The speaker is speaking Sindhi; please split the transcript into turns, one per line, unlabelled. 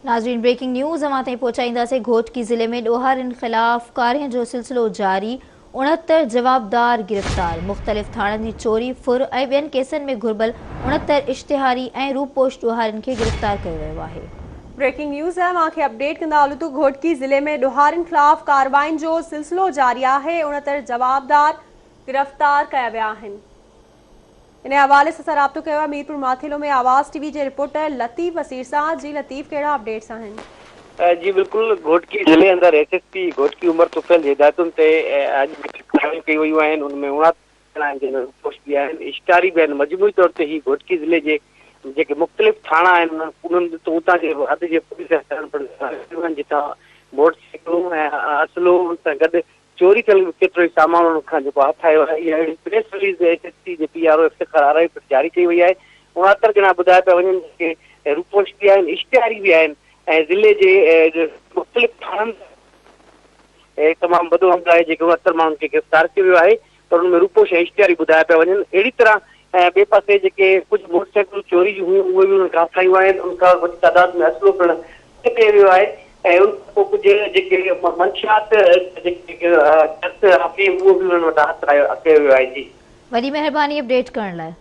ناظرين بريڪنگ نيوز اوهان تائين پهچائينداسين گهوٽڪي ضلعي ۾ ڏوهارين خلاف ڪارين جو سلسلو جاري 69 جوابدار گرفتار مختلف ٿاڻن جي چوري ڦر ۽ ٻين ڪيسن ۾ گهربل 69 اشتهاري ۽ روپوش ڏوهارين کي گرفتار ڪيو ويو آهي.
بريڪنگ نيوز اوهان کي اپڊيٽ ڪندا هلون ته گهوٽڪي ضلعي ۾ ڏوهارين خلاف ڪارروائين جو سلسلو جاري آهي 69 جوابدار گرفتار ڪيا ويا آهن. ان حوالي سان اسان رابطو ڪيو آهي ميرپور ماٿيلو ۾ آواز ٽي وي جي رپورٽر لطيف وسير سان جي لطيف ڪهڙا اپڊيٽس آهن.
جي بلڪل گهوٽڪي ضلعي اندر S S P Ghotki Umar Tufail جي هدايتن تي اڄ جيڪي ڪارروايون ڪيون ويون آهن ان ۾ 69 ڄڻا آهن جن ۾ روپوش به آهن اشتهاري به آهن مجموعي طور تي هي گهوٽڪي ضلعي جي جيڪي مختلف ٿاڻا آهن انهن اتان جي حد جي پوليس آهن جتان موٽر سائيڪلون ۽ اسلحو ان سان گڏ چوري ٿيل ڪيترو ئي سامان انهن کان جيڪو هٿ آيو آهي. اها اهڙي press release S S P جي پي آر او افتخار آرائي پڻ جاري ڪئي وئي آهي. 69 ڄڻا ٻڌايا پيا وڃن جيڪي روپوش به آهن، اشتهاري به آهن ۽ ضلعي جي مختلف ٿاڻن تي تمام وڏو انگ آهي جيڪي 69 ماڻهن کي گرفتار ڪيو ويو آهي پر ان ۾ روپوش ۽ اشتهاري ٻڌايا پيا وڃن. اهڙي طرح ٻئي پاسي جيڪي ڪجهه موٽر سائيڪلون چوري جون هيون اهي به انهن کان هٿ آيون آهن، ان کان وڏي تعداد ۾ اسلحو پڻ هٿ ڪيو ويو آهي ۽ ان کان پوء ڪجهه جيڪي منشيات جيڪي چرس آفيم اهو به انهن وٽان هٿ آيو ڪيو ويو آهي جي.
وڏي مهرباني اپڊيٽ ڪرڻ لاء.